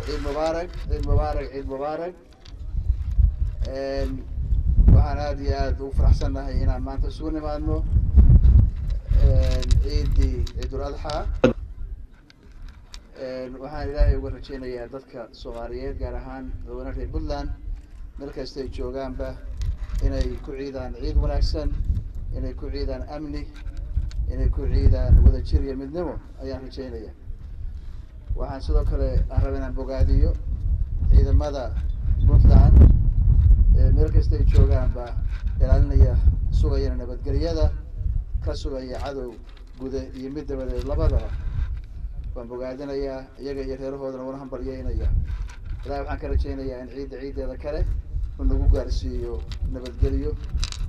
Ciid mubaarak, ciid mubaarak, ciid mubaarak. Waxaan aada iyo aada ugu faraxsannahay inaan maanta isugu nimaadno ciiddii Ciidul Adxaa. Waxaan Ilaahay uga rajeynayaa dadka Soomaaliyeed, gaar ahaan dadweyne reer Puntland, meel kasta ay joogaanba, inay ku ciidaan ciid wanaagsan, inay ku ciidaan amni, inay ku ciidaan wadajir iyo midnimo ayaan rajeynaya. Waxaan sidoo kale aan raba inaan bogaadiyo ciidamada Puntland meel kasta ay joogaanba ilaalinaya, sugayana nabadgelyada, ka sugaya cadow gude iyo mid dabadeed labadaba. Waan bogaadinayaa iyaga iyo reerahoodana, wana hambalyeynaya. Ilahay waxaan ka rajeynayaa in ciidda ciiddeeda kale uu nagu gaarsiiyo nabadgelyo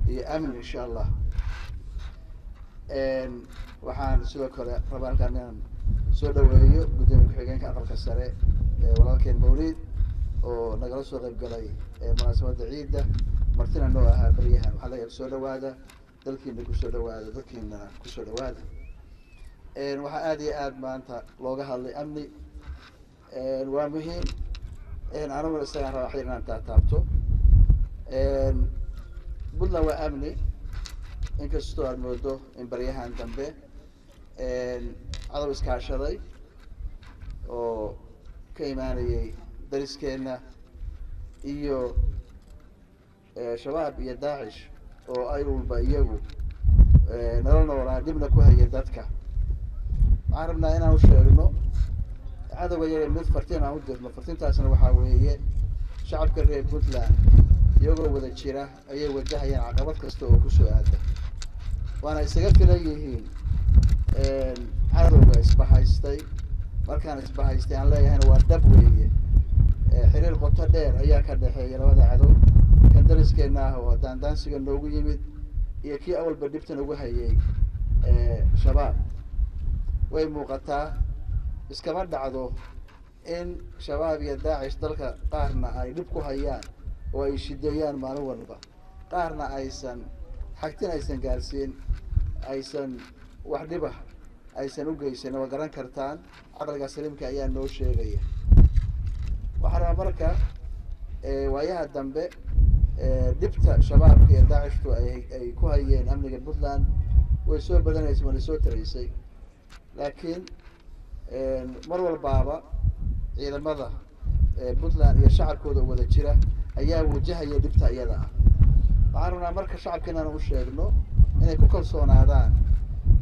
iyo amni, insha Allah. Waxaan sidoo kale rabaa halkaan inaan soo dhaweeyo guddoomiye ku-xigeenka Aqalka Sare, walaalkeen Mawlid, oo nagala soo qayb galay munaasabadda ciidda, martina noo ahaa beryahan. Waxaa leeyahay soo dhawaada, dalkiina kusoo dhawaada, dadkiinana kusoo dhawaada. Waxaa aada iyo aada maanta looga hadlay amni, waa muhiim. Aniguna isagaan rabaa xir inaan taataabto. Puntland waa amni, inkastoo aad moodo in baryahan dambe cadow iskaashaday oo ka imaanayay dariskeena iyo Shabaab iyo Daacish oo ay walba iyagu nala noolaa, dhibna ku hayay dadka. Waxaan rabnaa inaan u sheegno cadowga yaga mid fartiin aan u dirno. Fartiintaasna waxaa weeye, shacabka reer Puntland iyagoo wada jira ayay wajahayaan caqabad kasta oo kusoo aada, waana isaga filan yihiin cadowga isbahaystay. Markaan isbahaystay aan leeyahayna waa dhab weeye, xiriir qoto dheer ayaa ka dhexeeya labada cadow, kan dariskeena ah oo daandaansiga noogu yimid iyo kii awalba dhibta nagu hayay, Shabaab. Way muuqataa, iskama dhacdo in Shabaab iyo Daacish dalka qaarna ay dhib ku hayaan oo ay shideeyaan maalin walba, qaarna aysan xagtin aysan gaarsiin, aysan wax dhibah aysan u geysan. Waa garan kartaan, caqliga saliimka ayaa noo sheegaya. Waxaa rabaa marka waayaha dambe dhibta Shabaabka iyo Daacishtu ay ku hayeen amniga Puntland way soo badanaysay, waana soo taraysay, laakiin mar walbaaba ciidamada Puntland iyo shacabkooda wada jira ayaa wajahaya dhibta iyada ah. Waxaan rabnaa marka shacabka inaan u sheegno inay ku kalsoonaadaan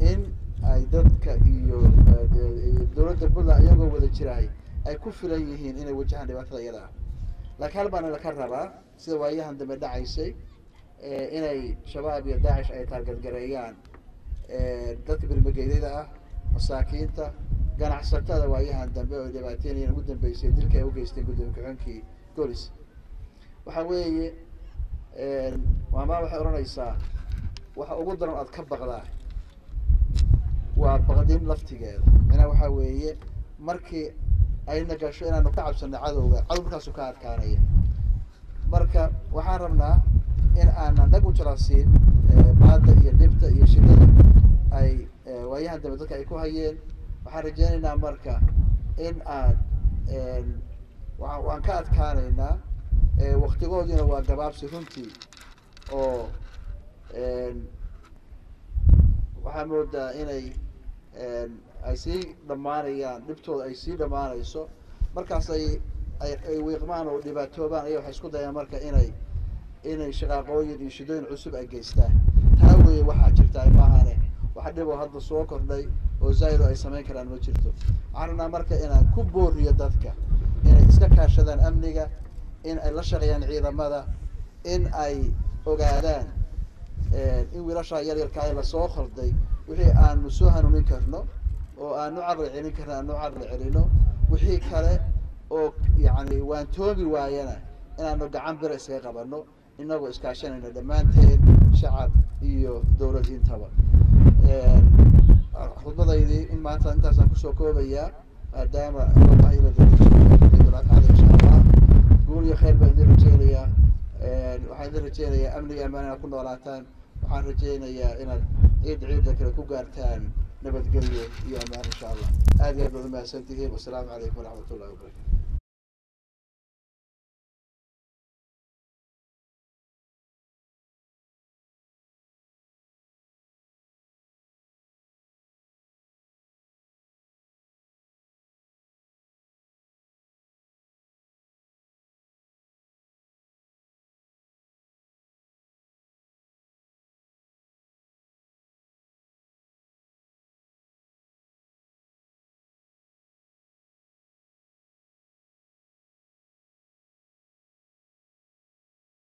in ay dadka iyo dowladda Puntland iyagoo wada jirahay ay ku filan yihiin inay wajahaan dhibaatada iyada ah. Laakiin hal baana laka rabaa, sida waayahan dambe dhacaysay, inay Shabaab iyo Daacish ay taargadgareeyaan dadka birmageydada ah, masaakiinta, ganacsatada. Waayahan dambe oo dhibaateynayeen, ugu dambeysay dilka ay ugeysteen guddoomiye ku-xigeenkii Golis. Waxa weeye, maamaa waxay odhanaysaa, waxa ugu daran aad ka baqdaa waa baqdin laftigeeda. Macnaha waxaa weeye, markii ayna gasho inaanu ka cabsano cadowga, cadow markaasu ka adkaanaya. Marka waxaan rabnaa in aanan dhag u jalasiin baada iyo dhibta iyo shidada ay waayahan dambe dadka ay ku hayeen. Waxaan rajeynaynaa marka in aad waan ka adkaanaynaa, waktigoodiina waa gabaabsi runtii, oo waxaa moodaa inay ay sii dhammaanayaan, dhibtooda ay sii dhammaanayso. Markaas ay wiiqmaan oo dhibaatoobaan aya waxay isku dayaan marka inay shaqaaqooyin iyo shidooyin cusub ay geystaan. Taa weeye waxaa jirtaa, maahane wax dhiboo hadda soo kordhay oo zaaid oo ay samayn karaan ma jirto. Waxaan rabnaa marka inaan ku booriyo dadka inay iska kaashadaan amniga, in ay la shaqeeyaan ciidamada, in ay ogaadaan in wiilashaa yaryarkaa lasoo khalday wixii aanu soo hanuunin karno oo aanu caqli celin karno aanu caqli celino, wixii kale oo yacni waan toogi waayana inaanu gacan bira iskaga qabano, inagoo iskaashanayno dhammaanteen, shacab iyo dawlad intaba. Khudbadaydii in maanta intaasaan kusoo koobayaa, maadaama loo baahay la Ciidul Adxada, insha Allah. Guul iyo khayr baan idin rajeynayaa. Waxaan idin rajeynayaa amni iyo amaan inaad ku noolaataan. Waxaan rajeynayaa inaad ciid ciidda kale ku gaartaan nabadgelyo iyo amaan, insha Allah. Aad iyo aad baad umahadsan tihiin. Wasalaamu calaykum waraxmat ullahi wabarakatu.